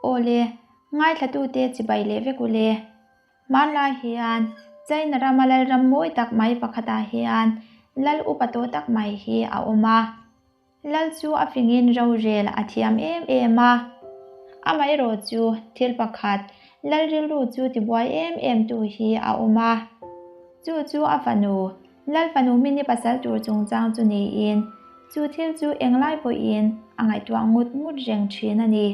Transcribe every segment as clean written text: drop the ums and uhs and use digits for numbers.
Aw le, ngaithlatute chibai leh vek u le. Hmanlai hian China rama lalram mawi tak mai pakhatah hian lal upa tawh tak mai hi a awm a. Lal chu a fingin rorel a thiam em em a. Amaherawh chu thil pakhat, lal rilru chu tibuai em em tu hi a awm a. Chu chu a fanu, lal fanu mini pasal tur chungchang chu niin, chu thil chu englai pawhin a ngaihtuah ngut ngut reng thin a ni.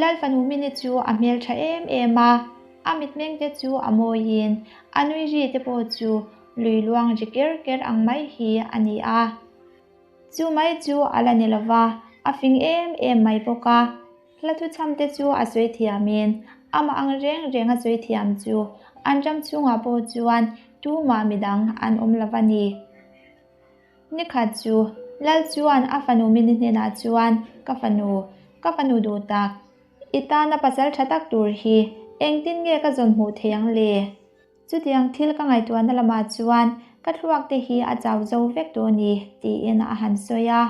Lal fanu mini chu a hmeltha em em a, a mitmeng te chu a mawiin a nui ri te pawh chu lui luang ri ker ker ang mai hi a ni a. Chu mai chu a la ni lova, a fing em em mai bawk a. Hla thuchham te chu a sawi thiamin amah ang reng reng a sawi thiam chu an ram chhungah pawh chuan tumah midang an awm lova ni. Nikhat chu Lal chuan a fanu mini hnenah chuan, Ka fanu, ka fanu duh tak, i tana pasal tha tak tur hi engtin nge ka zawn hmuh thei ang le? Chutiang thil ka ngaihtuahna lamah chuan ka thluak te hi a chau zo vek tawh a ni, tiin a han sawi a.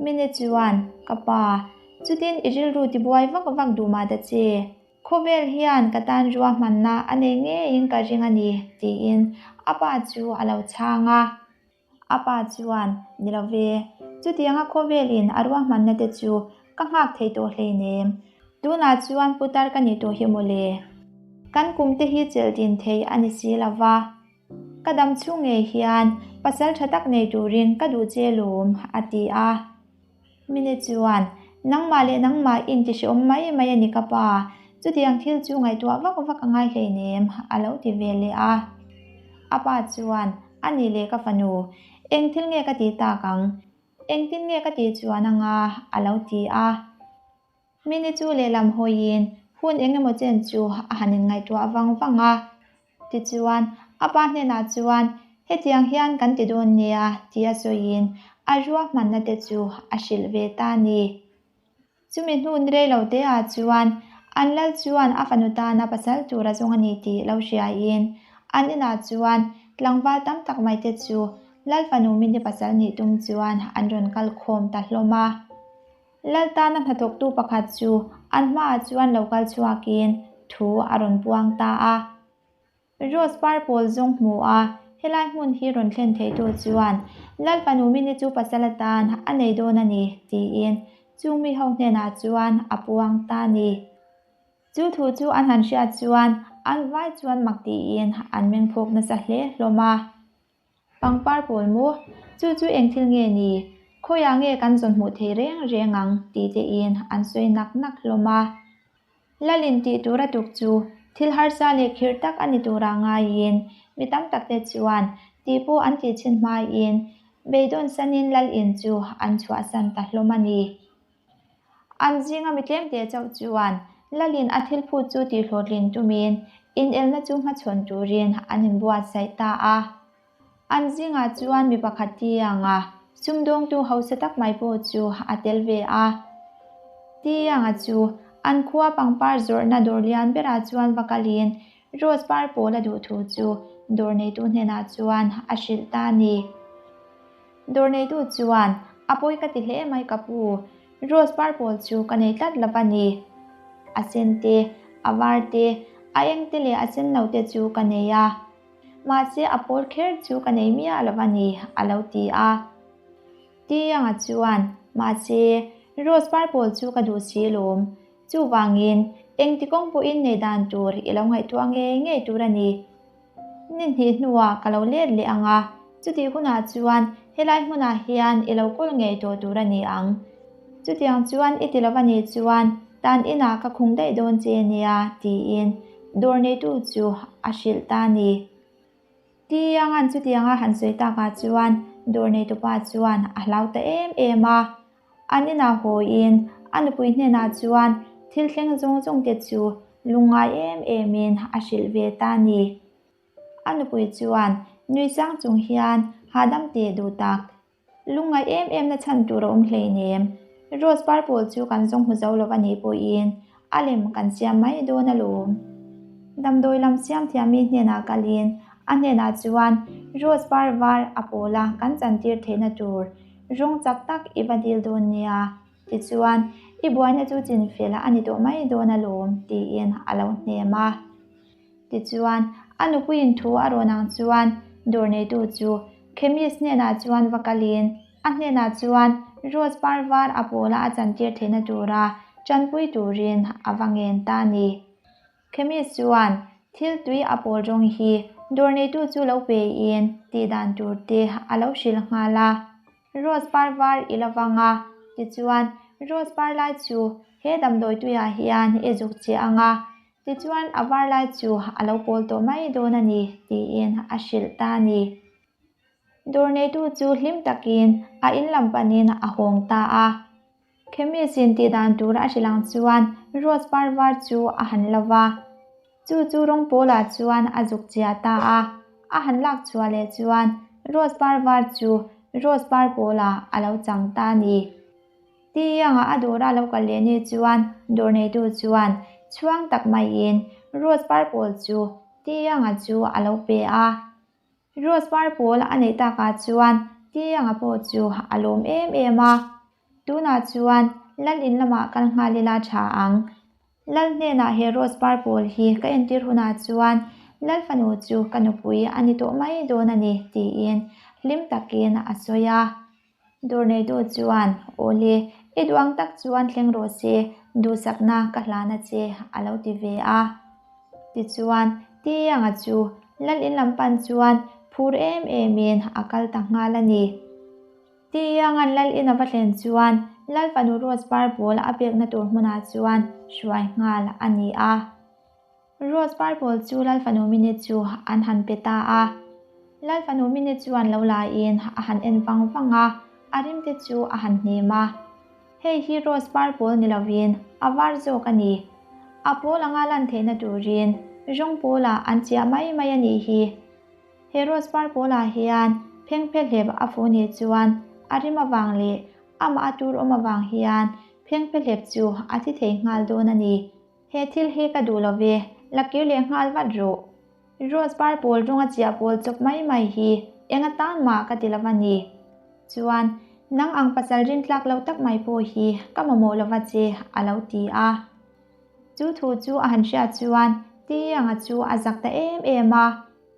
Mini chuan, Ka pa, chutin i rilru tibuai vak vak duh mah ta che. Khawvel hian ka tan ruahmanna a nei ngeiin ka ring a ni, tiin a pa chu a lo chhang a. A pa chuan, Ni lo ve, chutianga khawvelin a ruahmanna te chu ka nghak thei tawh hleinem. Tunah chuan putar ka ni tawh hi mawle. Kan kum te hi chelh din thei a ni si lo va. Ka dam chhung ngei hian pasal tha tak nei turin ka duh che lawm, a ti a. Mine chuan, Nangmah leh nangmah in ti hreawm mai mai a ni ka pa, chutiang thil chu ngaihtuah vak vak a ngai hleinem, a lo ti ve leh a. A pa chuan, A nih leh ka fanu, eng thil nge ka tih tak ang? Engtin nge ka tih chuan anga? a lo ti a. Mini chu lehlam hawiin hun eng emaw chen chu a han inngaihtuah vang vang a. Tichuan, a pa hnenah chuan, Hetiang hian kan ti dawn nia, tia sawiin a ruahmanna te chu a hrilh ve ta a ni. Chumi hnu ni rei lo te ah chuan an lal chuan a fanu tana pasal tur a zawng a ni tih lo hriain an inah chuan tlangval tam tak mai te chu lal fanu mini pasal nih tum chuan an rawn kal khawm ta hlawm a. Lal tana hnathawktu pakhat chu an hmaah chuan lo kal chhuakin thu a rawn puang ta a. Rose par pawl zawng hmu a, helai hmun hi rawn thlen theitu chuan Lal fanu mini chu pasal atan a nei dawn a ni, tiin chung mi ho hnenah chuan a puang ta a ni. Chu thu chu an han hriat chuan an vai chuan mak tiin an mengphawk nasa hle hlawm a. Pangpar pawl maw? Chu chu eng thil nge ni? Khawiah nge kan zawn hmuh thei reng reng ang? tih tein an sawi nak nak hlawm a. Lalin tih tura tuk chu thil harsa leh khirh tak a ni turah ngaiin mi tam tak te chuan tih pawh an tih chhin hmain beidawn sanin Lalin chu an chhuahsan ta hlawm a ni. An zinga mi tlemte chauh chuan Lalin a thil phut chu tihhlawhtlin tumin inelna chu hmachhawn turin an inbuatsaih ta a. An zingah chuan mi pakhat Tianga sumdawngtu hausa tak mai pawh chu a tel ve a. Tianga chu an khua pangpar zawrhna dawr lian berah chuan va kalin Rose par pawl a duh thu chu dawr neitu hnenah chuan a hrilh ta a ni. Dawr neitu chuan, A pawi ka ti hle mai ka pu, Rose par pawl chu ka nei tlat lo va ni. A sen te, a var te, a eng te leh a sen lo te chu ka nei a. Mahse a pawl kher chu ka nei miah lo va ni, a lo ti a. Tianga chuan, Mahse, Rose par pawl chu ka duh si lawm. Chuvangin, engti kawng pawhin nei dan tur i lo ngaihtuah ngei ngei tur a ni. Ni hnih hnuah ka lo let leh ang a, chutih hunah chuan helai hmunah hian i lo kawl ngei tawh tur a ni ang. Chutiang chuan i ti lo a nih chuan tan inah ka khung daih dawn che nia, tiin dawr neitu chu a hrilh ta a ni. Tianga'n chutianga han sawi takah chuan dawr neitupa chuan a hlau ta em em a. An inah hawiin a nupui hnenah chuan thil thleng zawng zawng te chu lungngai em emin a hrilh ve ta a ni. A nupui chuan nui sang chung hian hahdam teh duh tak. Lungngai em em na chhan tur a awm hleinem. Rose par pawl chu kan zawng hmu zo lo a nih pawhin a lem kan siam mai dawn alawm. Damdawi lam siam thiammi hnenah kalin a hnenah chuan Rose par var a pawla kan chantir theihna tur rawng chak tak i va dil dawn nia. Tichuan, I buaina chu chinfel a ni tawh mai dawn alawm, tiin a lo hnem a. Tichuan, a nupuiin thu a rawn ang chuan dawr neitu chu chemist hnenah chuan va kalin a hnenah chuan rose par var a pawla a chantir theihna tura tanpui turin a va ngen ta a ni. Chemist chuan thil tui a pawl rawng hi dawr neitu chu lo pein tih dan tur te a lo hrilh nghal a. Rose par var i lo vang a, tichuan rose par lai chu he damdawi tuiah hian i zuk che ang a, tichuan a var lai chu a lo pawl tawh mai dawn a ni tiin a hrilh ta a ni. Dawr neitu chu hlim takin a in lam panin a hawng ta a. Chemist in tih dan tur a hrilh ang chuan rose par var chu a han lo va. Chu chu rawng pawlah chuan a zuk chiah ta a, a han lak chhuah leh chuan rose par var chu rose par pawlah a lo chang ta a ni. Tianga a dawra lo kal leh ni chuan dawr neitu chuan chhuang tak maiin rose par pawl chu Tianga chu a lo pe a. Rose par pawl a neih takah chuan Tianga pawh chu a lawm em em a. Tunah chuan Lal in lamah kal nghal ila tha ang. Lal hnenah he rose par pawl hi ka entir hunah chuan Lal fanu chu ka nupui a ni tawh mai dawn a ni tiin hlim takin a sawi a. Dawr neitu chuan, Awle, i duang tak chuan thleng rawh se, duhsakna ka hlan a che, a lo ti ve a. Tichuan, Tianga chu Lal in lam pan chuan phur em emin a kal ta nghal a ni. Tianga'n Lal in a va thlen chuan Lal fanu Rose par pawl a pekna tur hmunah chuan hruai nghal a ni a. Rose par pawl chu Lal fanu Mini chu an han pe ta a. Lal fanu Mini chuan lo laiin a han en vang vang a, a rimte chu a han hnim a. Hei hi rose par pawl ni lovin a var zawk a ni. A pawl anga lan theihna turin rawng pawlah an chiah mai mai a nih hi. He rose par pawlah hian phengphehlep a fuh nih chuan a rim avang leh amah a tur awm avang hian phengphehlep chu a thi thei nghal dawn a ni. He thil hi ka duh lo ve, la kir leh nghal vat rawh. Rose par pawl rawnga chiah pawl chawp mai mai hi eng atan mah ka ti lo va ni. Chuan, nang ang pasal rin tlak lo tak mai pawh hi ka mamawh lo va che, a lo ti a. Chu thu chu a han hriat chuan Tianga chu a zak ta em em a,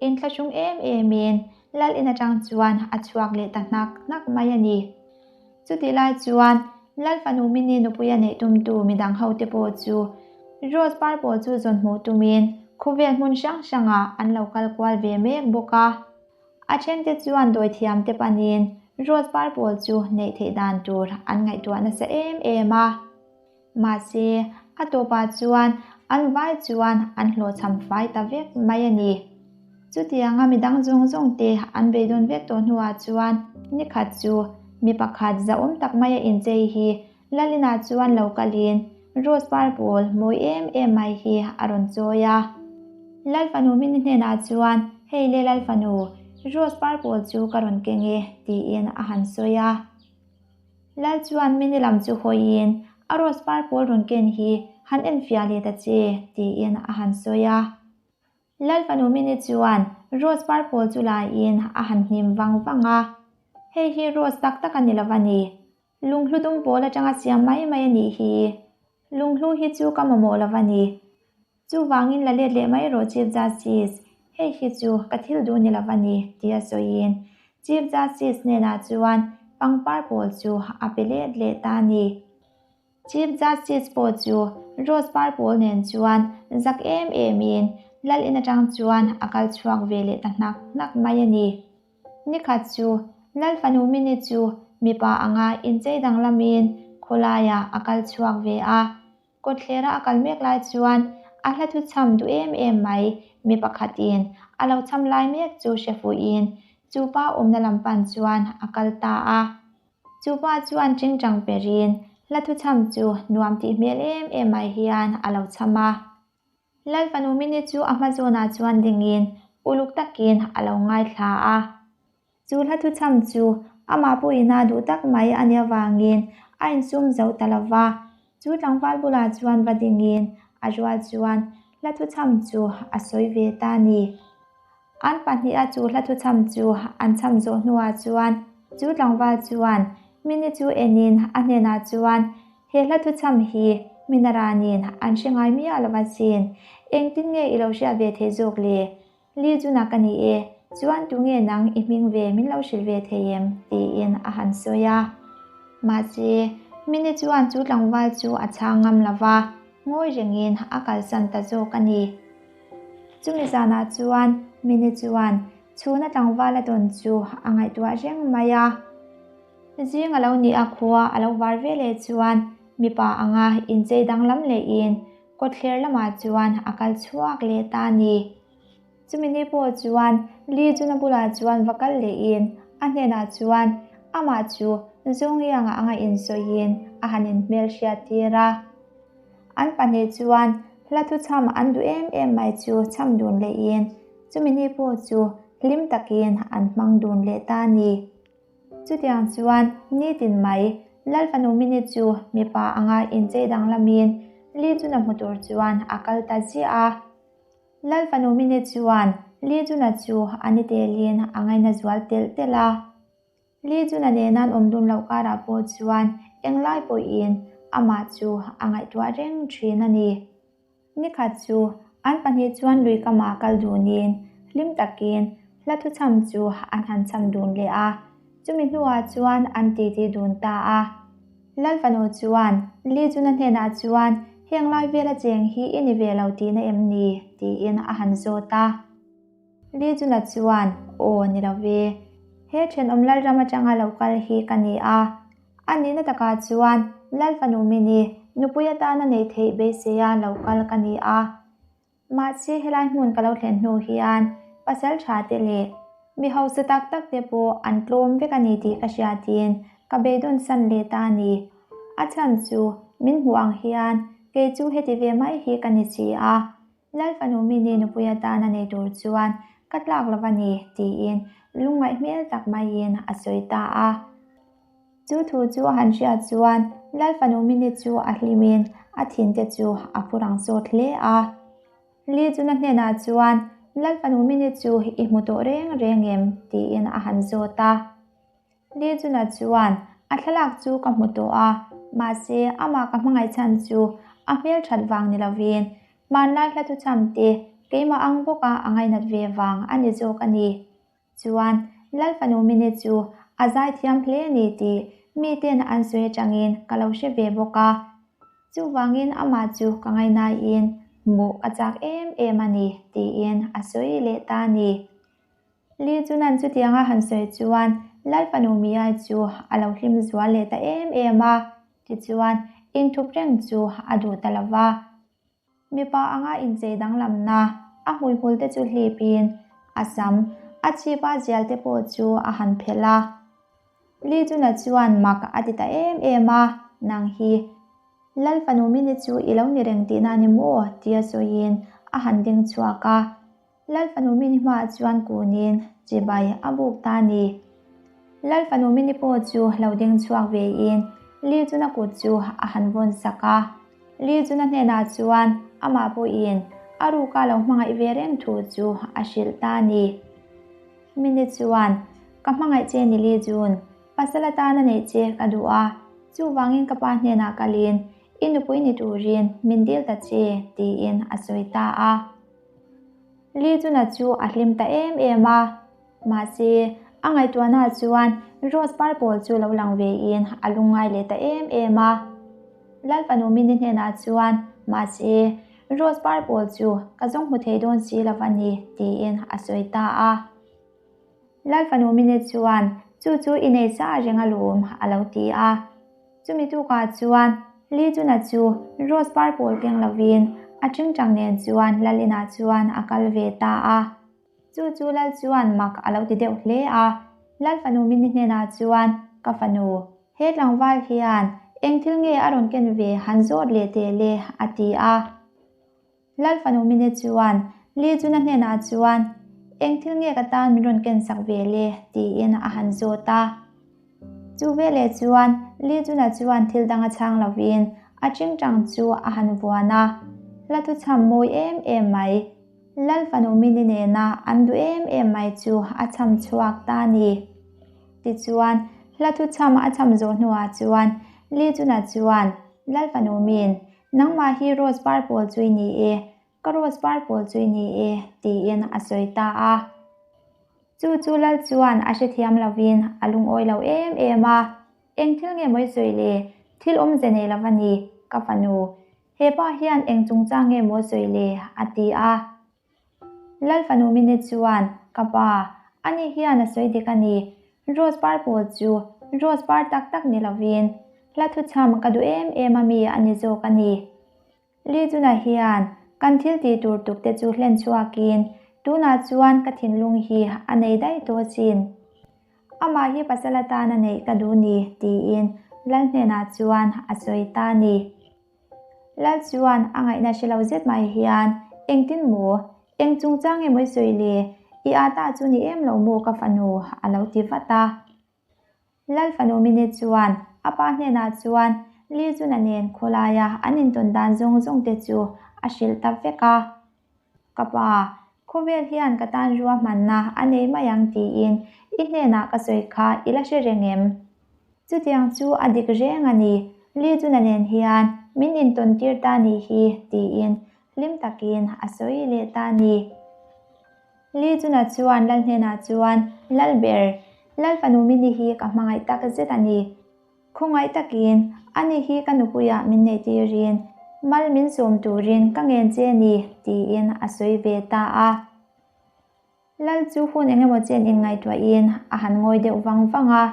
inthlahrung em emin Lal in atang chuan a chhuak leh ta hnak hnak mai a ni. Chutih lai chuan Lal fanu Mini nupuia neih tumtu midang hote pawh chu Rose par pawl chu zawn hmuh tumin khawvel hmun hrang hrangah an lo kal kual ve mek bawk a. A thente chuan dawithiamte panin Rose par pawl chu neih theih dan tur an ngaihtuah nasa em em a. Mahse, a tawpah chuan an vai chuan an hlawhchham fai ta vek mai a ni. Chutianga midang zawng zawng te an beidawn vek tawh hnuah chuan nikhat chu mi pakhat zahawm tak maia inchei hi Lalina chuan lo kalin Rose par pawl mawi em em mai hi a rawn chawi a. Lal fanu Mini hnenah chuan, Hei le Lal fanu, Rose par pawl chu ka rawn keng e, tiin a han sawi a. Lal chuan Mini lam chu hawiin, A rose par pawl rawn ken hi han enfiah leh ta che, tiin a han sawi a. Lal fanu Mini chuan rose par pawl chu laiin a han hnim vang vang a. Hei hi rose tak tak a ni lo va ni. Lunghlu dum pawl atanga siam mai mai a nih hi. Lunghlu hi chu ka mamawh lo va ni. Chuvangin la let leh mai rawh Chief Justice, hei hi chu ka thil duh ni lo va ni, tia sawiin Chief Justice hnenah chuan pangpar pawl chu a pe let leh ta a ni. Chief Justice pawh chu Rose par pawl nen chuan zak em emin Lal in atang chuan a kal chhuak ve leh ta hnak hnak mai a ni. Nikhat chu Lal fanu Mini chu mipa anga inchei danglamin khawlaiah a kal chhuak ve a. Kawtthlera a kal mek lai chuan a hla thu chham duh em em mai mi pakhatin a lo chham lai mek chu hre fuhin chu pa awmna lam pan chuan a kal ta a. Chu pa chuan tingtang perin hla thu chham chu nuam tih hmel em em mai hian a lo chham a. Lal fanu Mini chu a hma zawnah chuan dingin uluk takin a lo ngaithla a. Chu hla thuchham chu amah pawhin a duh tak mai a nih avangin a insum zo ta lo va. Chu tlangval bulah chuan va dingin a rual chuan hla thuchham chu a sawi ve ta a ni. An pahniha chu hla thuchham chu an chham zawh hnuah chuan chu tlangval chuan Mini chu enin a hnenah chuan. He hla thuchham hi Minaranin an hre ngai miah lo asin. Engtin nge i lo hriat ve theih zawk le? Li Juna ka ni e, chuan tunge nang i hming ve min lo hrilh ve thei em? tiin a han sawi a. Mahse, Mini chuan chu tlangval chu a chhang ngam lo va, ngawi rengin a kalsan ta zawk a ni. Chumi zanah chuan Mini chuan chhuna tlangval a tawn chu a ngaihtuah reng mai a. Zing a lo nih a khua a lo var ve leh chuan mipa anga inchei danglam lehin kawtthler lamah chuan a kal chhuak leh ta a ni. Chumi ni pawh chuan Li Juna bulah chuan va kal lehin a hnenah chuan amah chu Zongyang-a anga insawiin a han inhmelhriat tir a. An pahnih chuan hla thuchham an duh em em mai chu chham dun lehin chumi ni pawh chu hlim takin an hmang dun leh ta a ni. Chutiang chuan nitin mai Lalfanu Mini chu mipa anga inchei danglamin Li Juna hmu tur chuan a kal ta ziah a. Lalfanu Mini chuan Li Juna chu a ni telin a ngaina zual telh telh a. Li Juna nena an awm dun loh karah pawh chuan englai pawhin amah chu a ngaihtuah reng thin a ni. Nikhat chu an pahnih chuan lui kamah kal dunin hlim takin hla thuchham chu an han chham dun leh a, chumi hnuah chuan an titi dun ta a. Lalfanu chuan Li Juna hnenah chuan heng lai vela cheng hi i ni ve lo tihna em ni? tiin a han zawt a. Li Juna chuan, Aw, ni lo ve. He thenawm Lalram atanga lo kal hi ka ni a. A nihna takah chuan Lal fanu Mini nupui atana neih theih beiseia lo kal ka ni a. Mahse helai hmun ka lo thlen hnu hian pasal tha te leh mi hausa tak tak te pawh an tlawm vek a ni tih ka hriatin ka beidawn san leh ta a ni. A chhan chu min hmuh ang hian kei chu heti ve mai hi ka ni si a. Lal fanu Mini nupui atana nei tur chuan ka tlak lo va ni tiin lungngaih hmel tak maiin a sawi ta a. Chu thu chu a han hriat chuan Lal fanu Mini chu a hlimin a thinte chu a phu rang sawt hle a. Li Juna hnenah chuan Lal fanu Mini chu i hmu tawh reng reng em? tiin a han zawt a. Li Juna chuan, A thlalak chu ka hmu tawh a, mahse amah ka hmangaih chhan chu a hmel that vang ni lovin hmanlai hla thuchham te keimah ang bawka a ngainat ve vang a ni zawk a ni. Chuan, Lal fanu Mini chu a zaithiam hle a ni tih miten an sawi atangin ka lo hre ve bawk a. Chuvangin amah chu ka ngainaiin hmuh ka chak em em a ni, tiin a sawi leh ta a ni. Li Chunan chutianga han sawi chuan Lal fanu Miai chu a lo hlim zual leh ta em em a, tichuan inthup reng chu a duh ta lo va. Mipa anga inchei danglamna a hmuihmul te chu hlipin a sam, a chhip a zial te pawh chu a han phelh a. Li Chuna chuan mak a ti ta em em a, Nang hi Lal fanu Mini chu i lo ni reng tihna a ni maw? tia sawiin a han ding chhuak a. Lal fanu Mini hmaah chuan kunin chibai a buk ta a ni. Lal fanu Mini pawh chu lo ding chhuak vein Li Juna kut chu a han vawn sak a. Li Juna hnenah chuan amah pawhin a ruka lo hmangaih ve reng thu chu a hrilh ta a ni. Mini chuan, Ka hmangaih che ni Li Jun, pasal atana neih che ka duh a, chuvangin ka pa hnenah kalin i nupui ni turin min dil ta che, tiin a sawi ta a. Li Juna chu a hlim ta em em a, mahse a ngaihtuahna chuan Rose par pawl chu lo lang vein a lungngai leh ta em em a. Lal fanu Mini hnenah chuan, Mahse, Rose par pawl chu ka zawng hmu thei dawn si lo a ni, tiin a sawi ta a. Lal fanu Mini chuan, Chu chu i nei sa reng alawm, a lo ti a. Chumi tukah chuan Li Juna chu Rose par pawl keng lovin a tingtang nen chuan Lal inah chuan a kal ve ta a. Chu chu Lal chuan mak a lo ti deuh hle a. Lal fanu Mini hnenah chuan, Ka fanu, he tlangval hian eng thil nge a rawn ken ve han zawt leh teh le, a ti a. Lal fanu Mine chuan Li Juna hnenah chuan, Eng thil nge ka tan min rawn ken sak ve le? tiin a han zawt a. Chu veleh chuan Li Juna chuan thil dang a chhang lovin a tingtang chu a han vuan a, Hla thuchham mawi em em mai, Lal fanu Mini nena an duh em em mai chu a chham chhuak ta a ni. Tichuan, hla thuchham a chham zawh hnuah chuan Li Juna chuan. Lal fanu min, Nangmah hi rose par pawl chu i ni e, ka rose par pawl chu i ni e, tiin a sawi ta a. Chu chu Lal chuan a hrethiam lovin a lungawi lo em em a, Eng thil nge maw i sawi le? Thil awmze nei lo a ni, ka fanu. He pa hian eng chungchang nge maw sawi le? a ti a. Lal fanu Mini chuan, Ka pa, ani hian a sawi dik a ni. Rose par pawl chu rose par tak tak ni lovin hla thuchham ka duh em em a mi a ni zawk a ni. Li Juna hian kan thil tih tur tuk te chu hlen chhuakin tunah chuan ka thinlung hi a nei daih tawh chin. Amah hi pasal atan a neih ka duh ni tiin Lal hnenah chuan a sawi ta a ni. Lal chuan a ngaihna hre lo zet mai hian engtin maw? Eng chungchang nge maw i sawi le? I ata chu ni em lo maw ka fanu? a lo ti vat a. Lal fanu Mini chuan a pa hnenah chuan Li Juna nen khawlaia an intawn dan zawng zawng te chu a hrilh ta vek a. Ka pa, khawvel hian ka tan ruahmanna a nei mai ang tiin i hnenah ka sawi kha i la hre reng em? Chutiang chu a dik reng a ni, Li Juna nen hian min intawn tir ta nih hi tiin hlim takin a sawi leh ta a ni. Li Juna chuan Lal hnenah chuan, Lal ber, Lal fanu Mini hi ka hmangaih tak zet a ni. Khawngaih takin, ani hi ka nupuiah min neih tirin, mal min sawm turin ka ngen che a ni, tiin a sawi ve ta a. Lal chu hun eng emaw chen inngaihtuahin a han ngawi deuh vang vang a,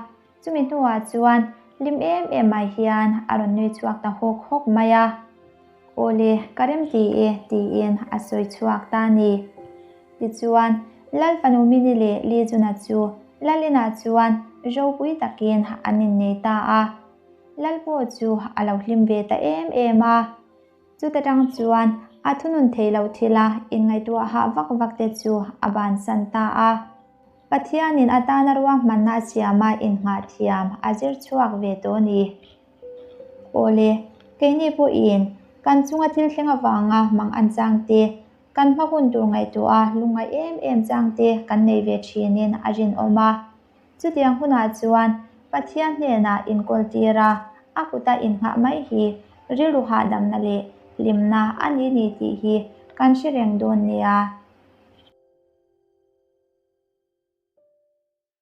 chumi hnuah chuan hlim em em mai hian a rawn nui chhuak ta hawk hawk mai a. Awle, ka rem ti e, tiin a sawi chhuak ta a ni. Tichuan, Lal fanu Mini leh Li Juna chu Lal inah chuan ropui takin an innei ta a. Lal pawh chu a lo hlim ve ta em em a. Chuta tang chuan a thunun thei lo thila inngaihtuah hah vak vak te chu a bansan ta a. Pathianin a tana ruahmanna a siama innghah thiam a zir chhuak ve tawh a ni. Awle, keini pawhin kan chunga thil thleng avanga mang an chang te, kan hma hun tur ngaihtuah a lungngaih em em chang te kan nei ve thinin a rinawm a. Chutiang hunah chuan Pathian hnenah inkawl tir a, a kuta innghah mai hi rilru hahdamna leh hlimna a ni ni tih hi kan hre reng dawn nia.